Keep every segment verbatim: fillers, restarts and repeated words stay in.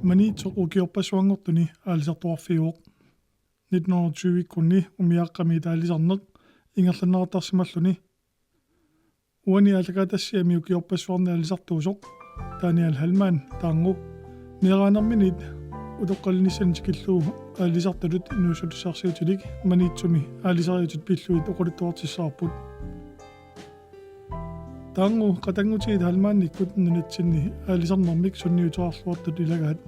Maniitsoq ukiorpassuanngortuni aalisartuarfiuvoq. Nitten hundrede tyve-kkunni umiaaqqamiit aalisarneq ingerlanneqartarsimalluni. Uani aallakaatitassiami ukiorpassuarni aalisartuusoq Daniel Hallmann taarngu meeraanerminiit utoqqalinissanik tikillugu aalisartutut inuussutissarsiutilik Maniitsumi aalisariutit pillugit oqaluttuartissavarput. Taarngu qatanngutigiit Hallmannikkut nunatsinni aalisarnermik sunniuteqarluartut ilagaat.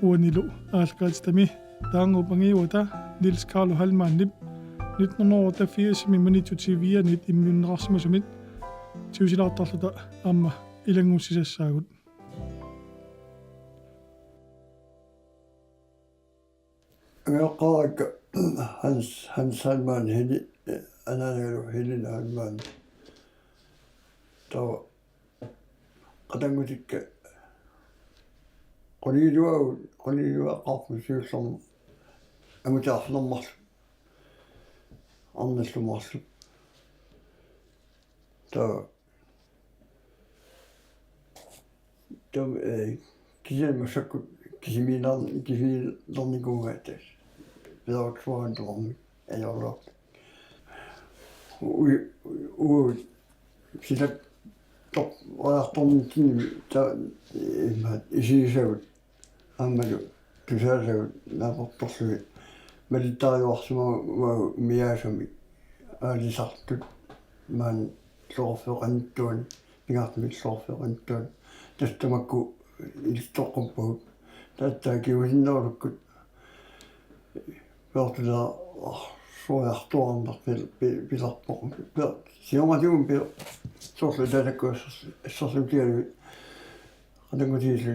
Uanilu aallakaatitami taarnguup angiuata Niels Carlo Hallmannip nitten hundrede otteogfirsimi Maniitsup T V-anit immiunneqarsimasumit tigusilaartarluta aamma ilanngussisassaagut. Angajoqqaarakkit Hans, Hans Hallmann, Heli-, anaanagalu Helena Hallmann. Taava qatanngutikka qulilluagut, qulilluaqqaarput siullermik angutaarfilermarluk. Arnallumaarluk. Taava Taava, eh, kisianni massakkut kisimiinnar-, kisimiinnarnikuugaat tassa. Piareersuarmik tamarmik ajorluartut. U-, u-, u-, silat toq-, ojartornitsinni ta-, eh, imaat isigisagut aammalu tusaasagut naapertorlugit malittariuarsimavagut umiaasamik aalisartut maani illoqarfeqarnittuani, pingaartumik illoqarfeqarnittuani. Tassa tamakku ilitsoqquppagut. Tassa kingusinnerusukkut peortulaarsuiartuarneq pil-, pi-, pilerpoq. Pe-, siornatigut pi-, soorlu taakku assers-, assersuutigalugit qatanngutigillu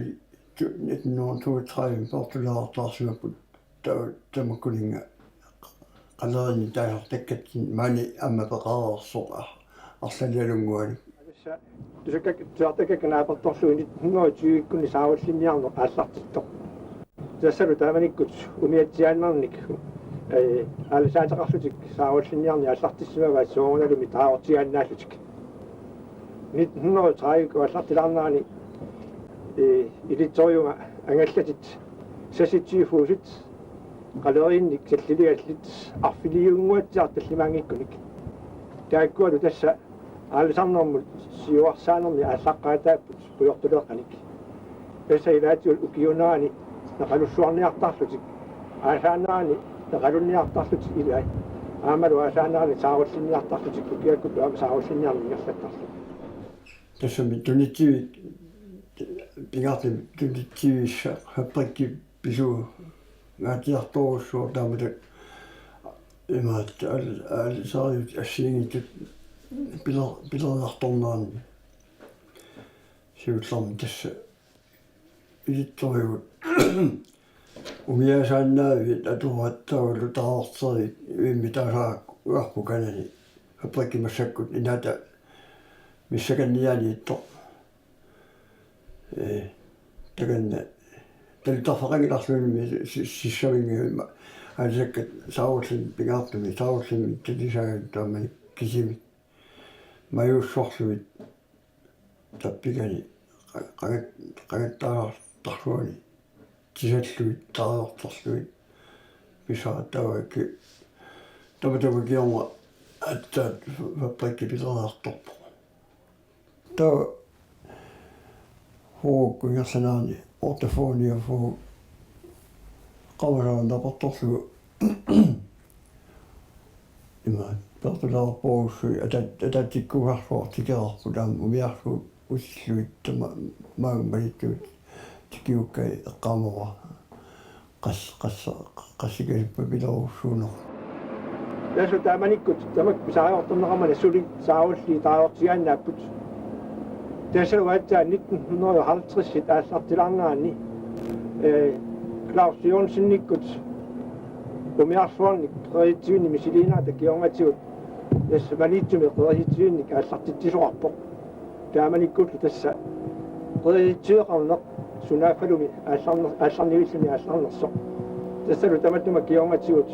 tu-, nitten hundrede toogtredive peortulaartaarsimapput ta-, tamakkuninnga qaleriinnik taasartakkatsinni maani aamma peqareersoq ar-, arlalialunnguanik. Tassa tusakkak-, tusartakkakka naapertorlugit nitten hundrede tyve-kkunni saarullinniarneq aallartittoq. Tassalu taamanikkut umiatsiaannarnik, eh, aalisaateqarlutik saarullinniarneq aallartissimavaat soorunalumi taarortiaannaallutik. Nitten hundrede tredive aallartilaarnerani, eh, ilitsorujuunga angallatit seksogtyve fods qaleriinnik talliligallit arfiliunnguatsiartut tallimaanngikkunik. Taakkualu tassa aalisarnermut siuarsaanermi aallaqqaataapput pujortuleeqqanik. Tassa ilaatigut ukiuunerani neqalussuarniartarlutik, aasaanerani neqalunniartarlutik ilaat, aammalu aasaanerani saarullinniartarlutik ukiakkut aamma saarullinniarneq ingerlattarluni. Tassami tunitsivi-, pingaartumik tunitsivissaq fabrikkip pisungaatsiartorujussuuvoq taamatut imaattoq aal-, aalisariutit assigiinngitsut piler-, pileriartorneranni. Siullermik tassa ilitsorujuuvugut umiaasaannaavit atugattaulu taarorterit ivimmi taasaarakku ujarpukanani fabrikkit massakkut inaata missakanniaaniittoq. Ee, takanna talittarfeqanngilarluinnarmi si-, sissaminngivimma aalisakkat saarullinnik pingaartumik saarullinnik talisaagut taamani kisimik majuussorlugit tappikani qa-, qangat-, qangattaartarluani tisallugit taartorlugit pisaattavakki tamatuma kingorna aatsaat fabrikkip pileriartorpoq. Taava Fuguk ingerlanerani ortofoni ja Fuguk qamasaannapartorlugu ima peortulaarporujussuit atat-, atatikkuugarsuartik tikeraarput aamma umiarsuit utillugit tama maanga malittuit tikiukkai eqqaamavara. Qas-, qas-, qassikasippat pilerujussuuneq. Tassa taamanikkut tamakku pisariaqartorneqarmata suli saarulliit taarortiaannaapput. Tassa uaatsaat nitten hundrede og halvtreds aallartilaarnerani, eh, Claus Jørgensenikkut umiarsuarnik qeritsivinni misiliinerata kingornatigut tassa Maniitsumi qeritsivinnik aallartitsisoqarpoq. Taamanikkullu tassa qeritsiveqarneq sunaaffalumi aallarner-, aallarnivilluni aallarnersoq. Tassalu tamatuma kingornatigut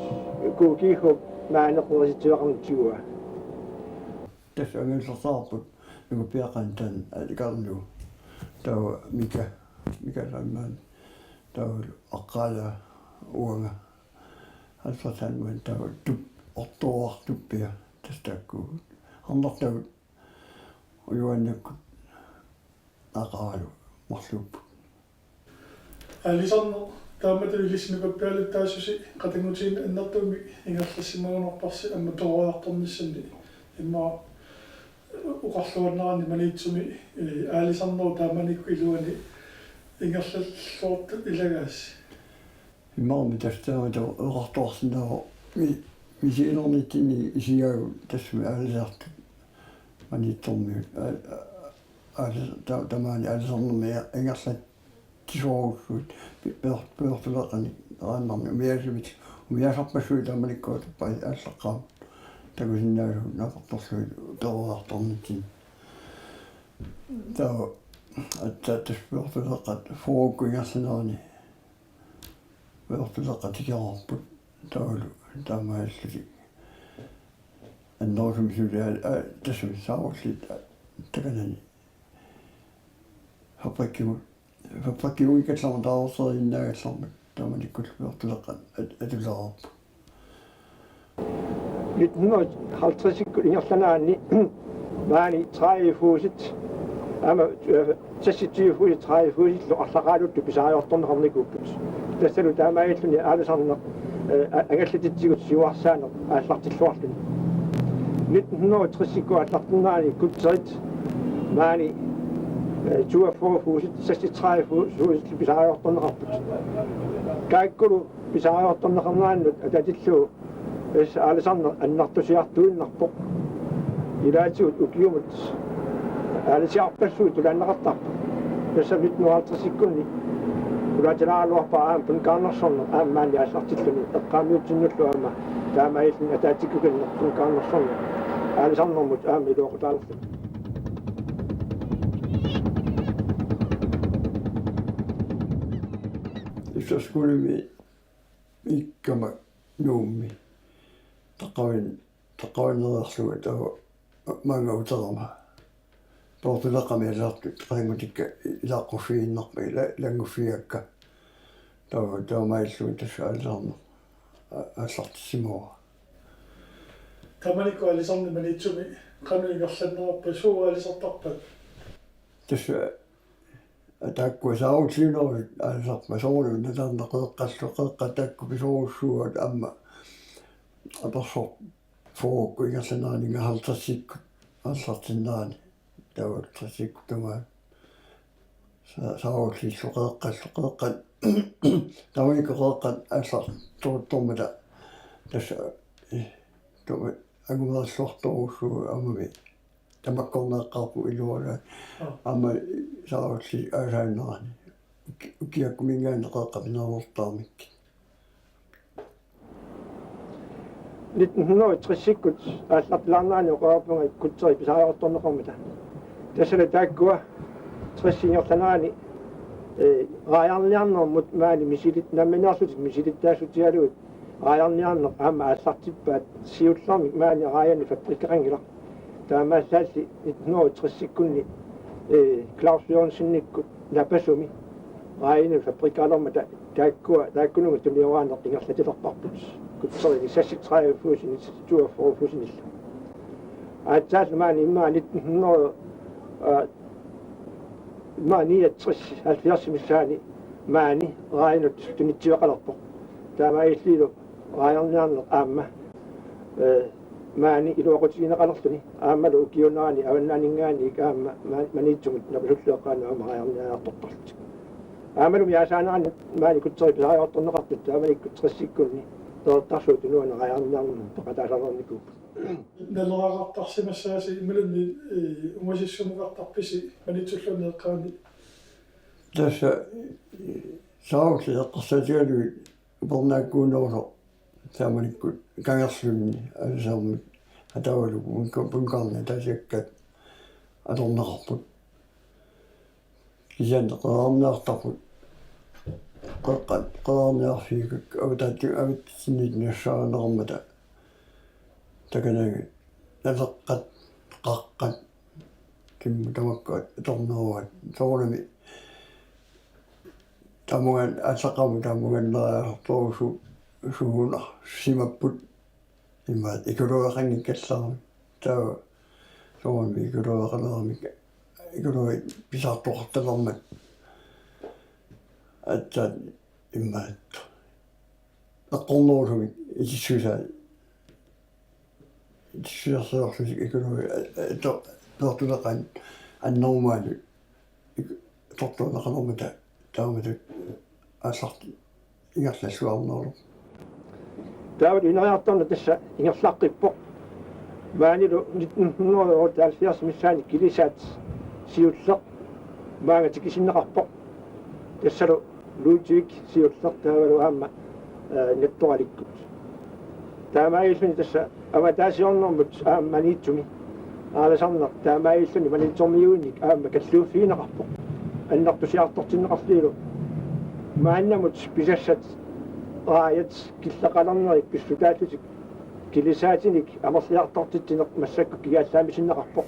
K G H-p maani qeritsiveqarneq tiguaa. Tassa angalaartarput nukappiaqqanik taanna alikarlu. Taava Mika. Mikael Reimann, taavalu Aqqaala uanga. Alfred Sandman, taavalu Tup-, Ortooraq Tuppia, tassa taakku. Arnartagut ujuannakkut aqaralu marluupput. Aalisarneq taamatut ilissi nukappialuttaasusi qatanngutigiinni annertuumik ingerlassimagunarparsi aamma peroriartornissanni. Immaqa oqarluarnerani Maniitsumi, ee, aalisarnerup taamanikkut iluani ingerlalluartut ilagaasi. Imaluunniit tassa taama oqartuarsinnaavoq mi-, misiginernitsinni isigaagut tassami aalisartut Maniitsormiut. Aa-, aa-, aalis-, ta-, tamaani aalisarnermi ingerlatsisorujussuit pi-, pior-, piortuleqanik aannarmi umiatsumik, umiatsarpassuit taamanikkut atuuppai aallaqqaammut takusinnaasut naapertorlugit peroriartornitsinni. Taava aatsaat tassa piortuleqaat fyrrekkut ingerlanerani piortuleqaat tikereerput taavalu taamaalillutik annerusumik suli aa-, aa-, tassami saarulliit, aa, takanani fabrikkimut, fabrikkimut ikkallarmat taarseriniagallarmat taamanikkullu piortuleqaat at-, atulereerput. Nitten hundrede halvtredsikkut ingerlanerani maani tredive husit, aamma, øh, seksogtyve husit, tredive husillu arlaqaaluttut pisariartorneqarnikuupput. Tassalu taamaalilluni aalisarneq, øh, a-, angallatitsigut siuarsaaneq aallartilluarluni. Nitten hundrede tressikkup aallartinnerani kutserit maani, øh, toogfyrre husit, seksogtredive hu-, husillu pisariartorneqarput. Taakkulu pisariartorneqarnerannut atatillugu tassa aalisarneq annertusiartuinnarpoq. Ilaatigut ukiumut aalisiarpassuit tulaanneqartarput. Tassa nitten hundrede halvtredsikkunni qulaatilaaraluarpara aamma Pung Karnersorneq aamma maani aallartilluni, eqqaamiutsinnullu aamma taamaalilluni ataatsikukinneq Pung Karnersorneq aalisarnermut aamma iluaqutaalerluni. Efterskolemi ikkama Nuummi. Taqqavin-, taqqavinnereerlunga taava maanga uterama. Piortuleqami aalisartut qangutikka ilaaqqusiinnarput ila-, ilannguffigaakka. Taava taamaalilluni tassa aalisarneq a-, aallartissimavara. Taamanikkut aalisarneq Maniitsumi qanoq ingerlanneqarpa, suut aalisartarpat? Tassa taakkua saarulliunerusut aalisarpaat, soorunami nalaarneq Qeqqallu, Qeqqat taakku pisorujussuuaat aamma apersoq fyrrekkut ingerlanerani halvtredsikkut aallartinnerani taava halvtredsikkut tamaat sa-, saarulliillu Qeqqallu, Qeqqat taamanikkut Qeqqat aallartoruttormata tassa, eh, tuma angumerilluartorujussuuvoq aammami tamakkorneqaarput iluaraat. Aa. Aamma saarulliit aasaannerani. Uki-, ukiakkuminngaanniit Qeqqat pinerulertaramikkit. Nitten hundrede tresikkut aallartilaarnerani oqarpunga kutserit pisariartorneqarmata. Tassalu taakkua tressip ingerlanerani, eh, raajarniarnermut maani misilit-, nammineerlutik misilittaassutigalugit raajarniarneq aamma aallartippaat, siullermik maani raajani fabrikkeqanngilaq. Taamaassaalli nitten hundrede tressikkunni, eh, Claus Jørgensenikkut Napasumi raajanut fabrikkeqalermata taakkua, taakkununnga tunioraaneq ingerlatilerparput. Kutserini seksogtredive husinik toogfyrre husinillu. Aatsaallu maani immaqa nitten hundrede, øh, immaqa niogtres halvfjerds missaani maani raajanut tunitsiveqalerpoq. Taamaalilluta raajarniarneq aamma, eh, maani iluaqutigineqalerluni aammalu ukiuunerani avannaaninngaanniit aamma ma-, Maniitsumut napasullu eqqaanut aamma raajarniariartortarlutik. Aammalumi aasaanerani maani kutserit pisariartorneqartut taamanikkut tressikkunni Qeqertarsuup Tunuani raajarniarnermut peqataasarnikuupput. Naleraqartarsimassaasi imaluunniit, eh, ungasissumukartarpisi Maniitsulluunniit eqqaani? Tassa, eh, saarulliit eqqarsaatigalugit upernaakkuunerusoq taamanikkut kangerlunni aalisarmik ataavalu Pung Ka-, Pung Karneq ataasiakkaat atorneqarput. Kisianni qeqarniartarput. Qeqqat qeqarniarfigakkit avataati-, avatatsinniittut nassaarineqarmata takanagit Naleqqat, Qaqqat, kimmut tamakku atornerugaat. Soorunami tamungan allaqqamut tamungan neriartorusuu suugunarsimapput immaqa ikuluaqanngikkallarami. Taava soorunami ikuluaqaleramik ikuluit pisartoqartalermat aatsaat immaqa eqqornerusumik itissusaa itissusersiorlutik ikuluit ato peertuleqaat annerumaanut tortuunaqalermata taamatut aallartut ingerlalluarneruvoq. Taava ineriartorneq tassa ingerlaqqippoq. Maanilu nitten hundrede og otteoghalvfjerds missaani kilisaat siulleq maanga tikisinneqarpoq. Tassalu Ludwig siulleq taavalu aamma, eh, Nettoralikkut. Taamaalilluni tassa avataasiornermut aamma Maniitsumi aalisarneq taamaalilluni Maniitsormiuunik aamma kalluuffigineqarpoq. Annertusiartortinneqarlunilu maannamut pisassat raajat killeqalernerit pissutaallutik kilisaatinik amerliartortitsineq massakkut kigaallaammisinneqarpoq.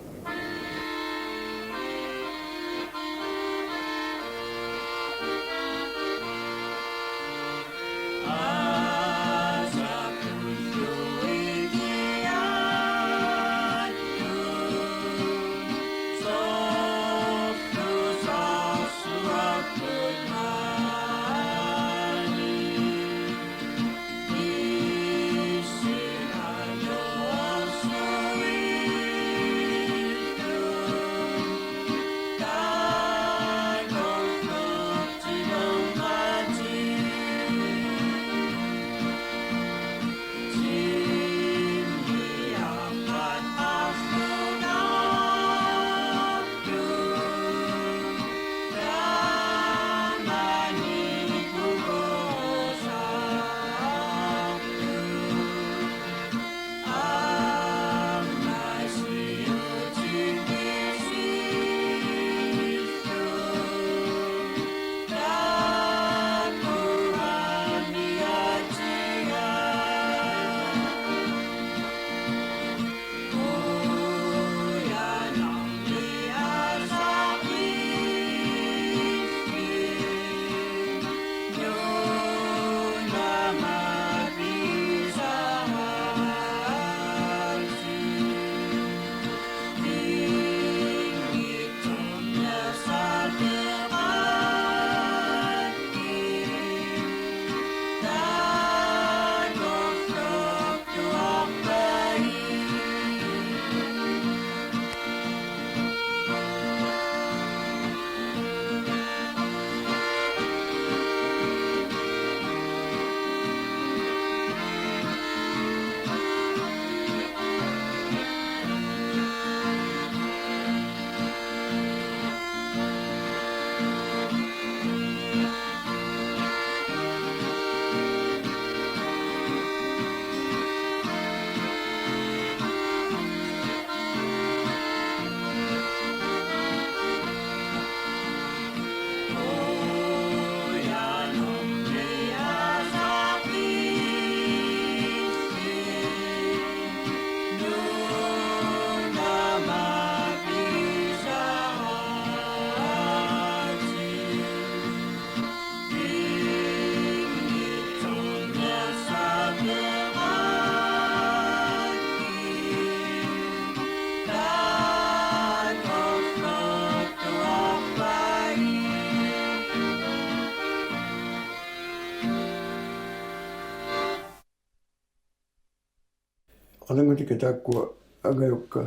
Qalanngutikka taakkua angajukka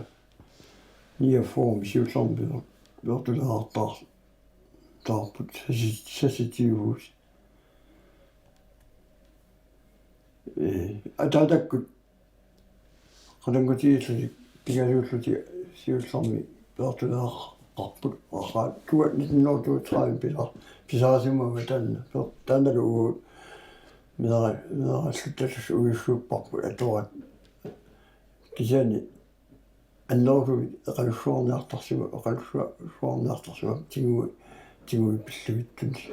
niogfyrremi siullermi peer-, peertulaartaar-, taarput sasi-, sasitiuvusi. Ee, ataatakkut qalanngutigiillutik pingasuullutik siullermi peertulaartarput, aqagu nitten hundrede toogtredive pisa-, pisarisimavunga taanna. Taannalu uagut meera-, meeraalluta tassa ujussuupparput atorat. Kisianni annerusumik eqalussuarniartarsimapput, eqalussuarniartarsimapput tigui-, tiguit pillugittunik.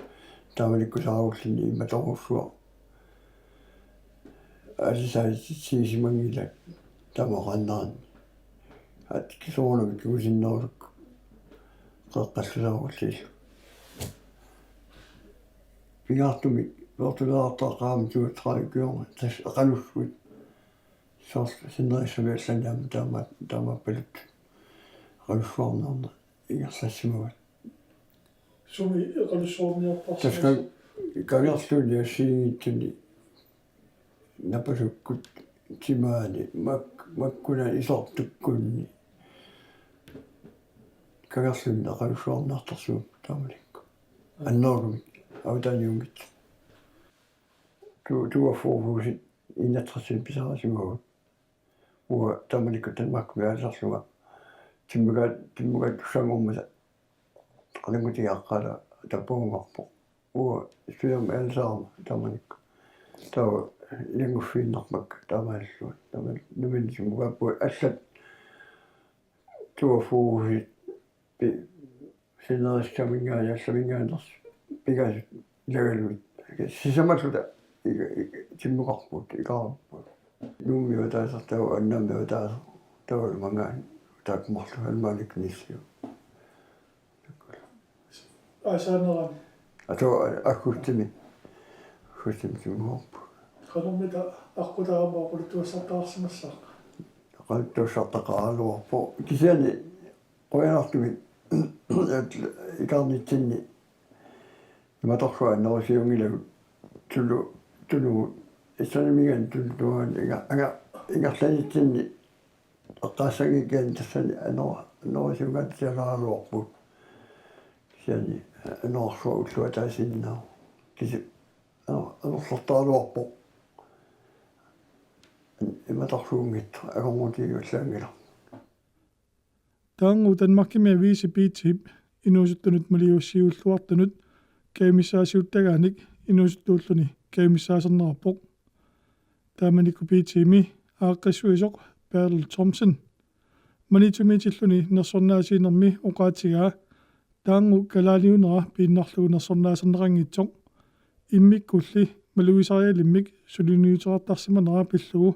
Taamanikkusaarulluni immatorujussuaq aalisaatissimanngilaq taamaqaannarani. Aat, soorunami kingusinnerusukkut qeqqallusaarullugit. pingaartumik uortulaartaqaam tuutraajukiorma tassa eqalussuit. Soorlu sinerissami allani aamma taama taamaappaluttut eqalussuarniarneq ingerlassimavat. Sumi eqalussuarniartarsimassavat? Tassa Kangerluunniit assigiinngitsuni napasukkut timaani mak- makkunani isortukkunni Kangerluunniit eqalussuarniartarsimapput taamanikkut. Annerusumik avataaniunngitsut. Tu- tuaffugussi inatsersin pisarisimavagut. Uanga taamanikkut Danmarkimi aalisarlunga. Timmukaat timmukaat tussanngormata qalanngutigiaqqaala tappavungarpoq. Uanga sygeplejerskimi aalisarama taamanikkut. Taava ilannguffiinnarpakka taamaalillunga. Taamani nammineq timmukaapput allat tuaffugussi pi- sinerissaminngaanniit allaminngaanniit pingasut ilagalugit. Sisamalluta i- i- timmukarput, ikaarput. Nuummi ataaseq taava Annammi ataaseq taavalu mangaani taakku marluk Almaanikkut nissiuk. Aasaanerani. Atu aggustimi. Aggustimi timmukarput. Qanormita aqqutaavoq oqaluttuassartaqarsimassaaq? Oqaluttuassartaqaraluarpoq. Kisianni qujanartumik ikaarnitsinni imatorsuaq annerusivanngilagut tulu tulugut issanimigan tulutuan inga- anga- ingerlanitsinni eqqaassanngikkaanni tassani anor- annerusivanngilagut sialaaraluarput. Kisianni anorsuaq ulloq ataasiinnaavoq. Kisi- anor- anorlertaraluarpoq. Imatorsuunngitsoq akornutigivallaanngilaq. Taanngu Danmarkimi aviisi B T-p inuusuttunut maligassiuulluartunut kajumissaasiuttagaanik inuusuttuulluni kajumissaasarnerarpoq. Taamanikkut B T-mi aaqqissuisoq Bertel Thomsen Maniitsumiitilluni nersornaasiinermi oqaatigaa taanngu kalaaliunera piinnarlugu nersornaaserneqanngitsoq immikkulli malugisarialimmik suliniuteqartarsimanera pillugu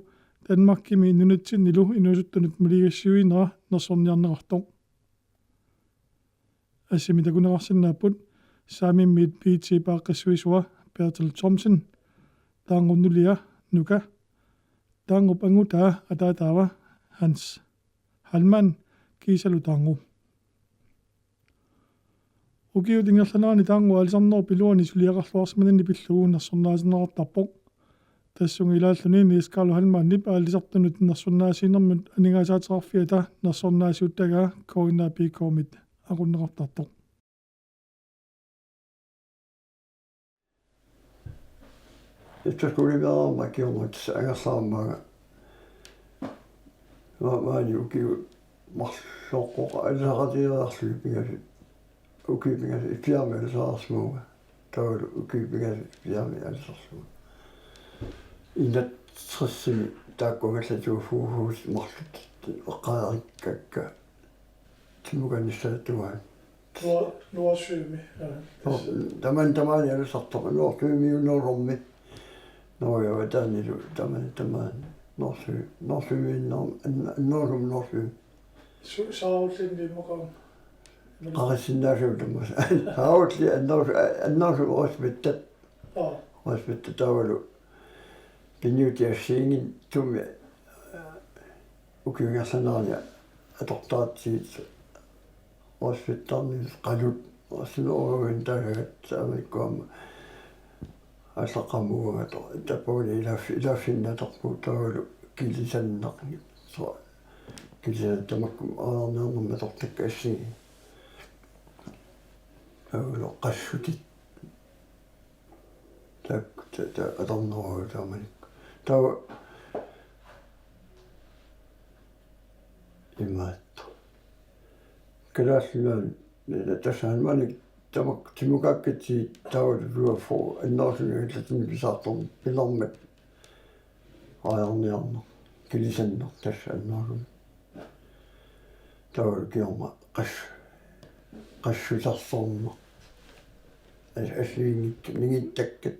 Danmarkimi nunatsinnilu inuusuttunut maligassiuinera nersorniarneqartoq. Assimi takuneqarsinnaapput Saamimmiit B T-p aaqqissuisua Bertel Thomsen, taanngu nulia Nuka, taanngup angutaa ataataava Hans Heilmann kiisalu taanngu. Ukiut ingerlaneranni taanngu aalisarnerup iluani suliaqarluarsimaninni pillugu nersornaaserneqartarpoq. Tassunga ilaalluni Niels Carlo Heilmannip aalisartunut nersornaasiinermut aningaasaateqarfiata nersornaasiuttagaa K N A P K-mit aqunneqartartoq. Efterskolemeerama kingornatigut angerlarama. Ma- maani ukiut marloqoq aalisaqatigiiarlugit pingasut. Ukiut pingasut Esbjergimi aalisarsimavunga. Taavalu ukiut pingasut Esbjergimi aalisarlunga. Enogtresimi taakku angallatut fuuhuus marluk eqqaarikkakka. Timukanissaattuaat. Nor- Nordsømi, ja. Nor- taman- tamaani aalisartoq Nordsømi, Norgermi. Norge taannilu taman- taman- Nordsø- Nordsømi nor- an- Nordsømi Nordsø. Su- saarulliit immukaam. Qarissinnaasut tamassi. Saarulliit annersu- annersu Rødspættat. Aa. Rødspættat taavalu. Pinniutiassiinngitsumi ukiup ingerlanerani atortaratsigu Rødspættarnit qalut, Rødspættarnit taagaat saamikkuama aallaqqaammut uanga tappavani ilaaffi- ilaaffinnaatarpugut taavalu kilisannaq. Soorlu kilisannaq tamakku aarniarnermi atortakka assigii. Taavalu qassutit. Taak- ta- ta- atornerugatta taamanikkut. Taava imaattoq. Kalaallit Nunaanni tassa Heilmannip tamakku timukaakkatsigit taavalu tuaffugit annerusumik ingerlatinneq pisaartumik pinermat aajarniarneq kilisannaq tassa annerusumik. Taavalu kingorna qas- qassusersorneq. As- assigiinngitsut ningittakkat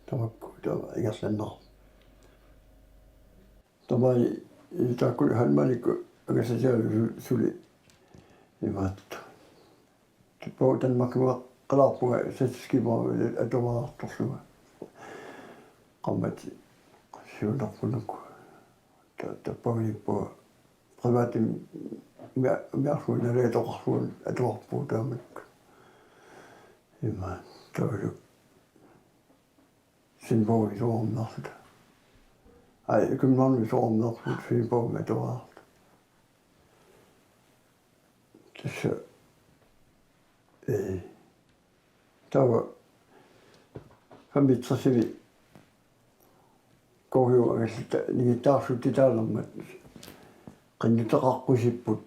tamakku taava ingerlanneqarput. Taamani taakku Heilmannikkut angassatigalugu su- suli imaattoq. Tippoq Danmarkimut Qalaarpunga satiskimaavi atuariartorlunga. Qaammat siunerpunuk. Ta-, tappavippunga privatimik mia-, miarsuinaleetoqarlugu atuarpugut taamanikkut. Ima taavalu Svendborgimi soorunami. Ai, Københavnimi soorunami Svendborgimi atuariarluta. Tassa, ee, taava femogtresimi K G H angallatta nigittaarsuutitaalermat qinnuteqaqqusipput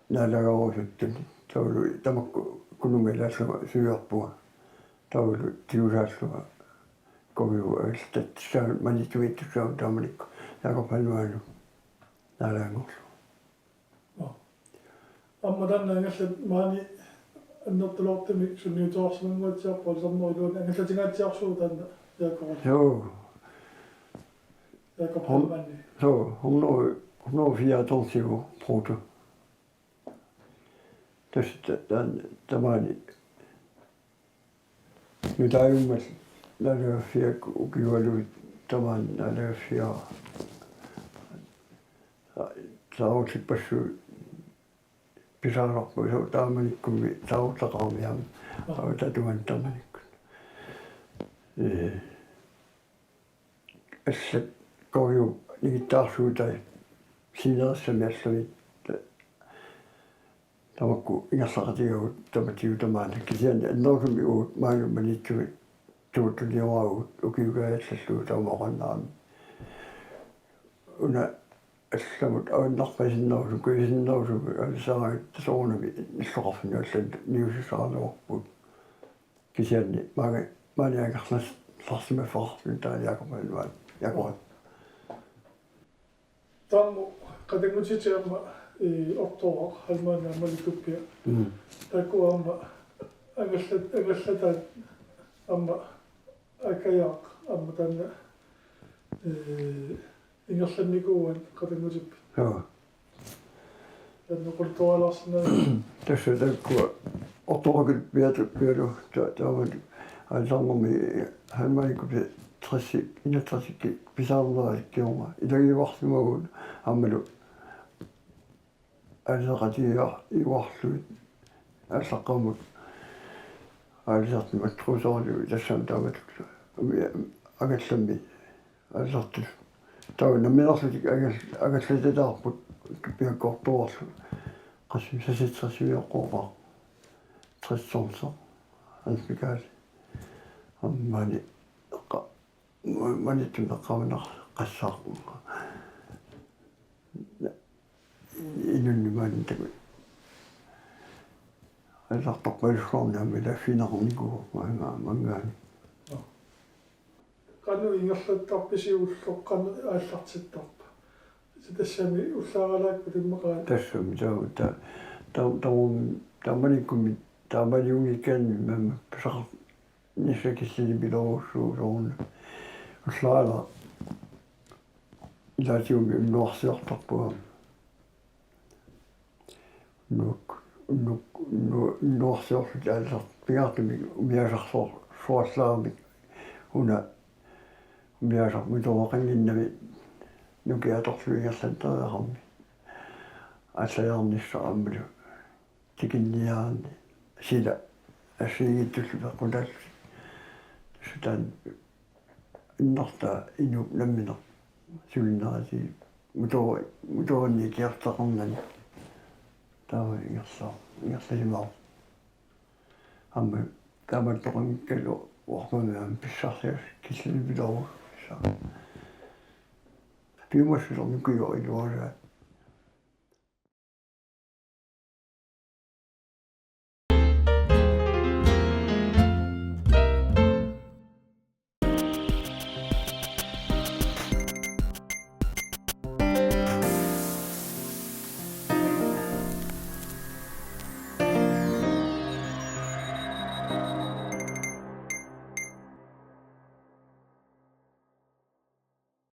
naalagaarusuttuni. Taavalu tamakku Kununga ilaallunga suiorpunga. Taavalu tigusaallunga K G H angallatta tassaavoq Maniitsumi tassaavoq taamanikkut Jakob Hannuanut naalaanngorlugu. Nå. Aamma taanna angallat maani annertuloortumik sunniuteqarsimanguatsiarpoq aalisarnerup iluani angallatungaatsiarsuuvoq taanna Jakob. Joo. Jakob Hon-, Heilmann. Joo, hundrede, hundrede og fire tonsiuvoq brutto. Tassa ta-, taanna tamaani nutaajummat naalagaaffiat ukiualuit tamaani naalagaaffiat. Sa-, saarullippassuit pisariaqarput, soorlu taamanikkummi saarulleqarami aamma. Aa. Aamma tatuan taamanikkut. Ee. Allat K G H-p nigittaarsuutai sinerissami allamik ta-, tamakku ingerlaqatigaavut tamatigut tamaana, kisianni annerusumik uagut maani Maniitsumi tuuttulioraagut ukiukaajallallugu taama oqannerani. Una allamut avannarpasinnerusumik, kuisinnerusumik aalisarigutta soorunami illoqarfinni allanut niussisaraluarput. Kisianni maanga maani angerlas-, -larsimaffeqarluni taanna Jakob Heilmann, Jakob. Taama qatanngutitik aamma, ee, Otto Heilmann aamma Lituppia. Mm. Taakku aamma angallat-, angallataat aamma Akajaaq aamma taanna, ee, ingerlannikuuaat qatanngutippit. Joo. Taanna qultualaarsinnaanngilaq. Tassa taakkua Otto Raakit piatu-, pialu ta-, taamani aalisarnermi Heilmannikkut pi-, tressi, enogtressikki pisaarnerit kingorna. Ilagiuarsimavugut aammalu aalisaqatigiiaat iuarlugit aallaqqaammut aalisartut matruuserilugit tassami taamatullu. Umi angallammi aalisartut. Taava namminerlutik angal-, angallatitaarput piakkoortoorlu. Qassim seksogtresimiiqqorpaa. Tressersoq. Hans Mikael. Aamma maani qa-, ma-, Maniitsumi eqqaamaneqassaaq. Inunnik maani taku. Aalisartorpalluarnami ilaffiinnarnikuuvoq maanga, maangaani. Qanoq ingerlattarpisi ulloq qanoq aallartittarpa? Tassami ullaaralaakkut immaqaat. Tassami taava ta-, ta-, taava taamanikkummi taamaniunngikkaanni maanna pisaqar- -nissaq killilipiloorujussuuvoq soorunami. Ullaaralaaq ilaatigummi unnuarsiortarpunga. Unnuak-, unnuk-, unnu-, unnuarsiorlutik aalisartut pingaartumik umiaasarsuallaramik una umiaasarput itooraqannginnami nukiatorlu ingerlanneqarami. Aallajaarnissaq aammalu tikinniaani sila assigiinngitsullu peqqutaallutik. Tassa taanna innertaa inuup nammineq sulinneraatigut mutoori-, mutoorinik ikiorteqarnani. Taava ingerla-, ingerlasimaarpoq. Aamma taamaattoqanngikkaluarpami aamma pissarsiassat killilipiloorujussuussaaq. Piumassuseq nukiuvoq iluarisaat.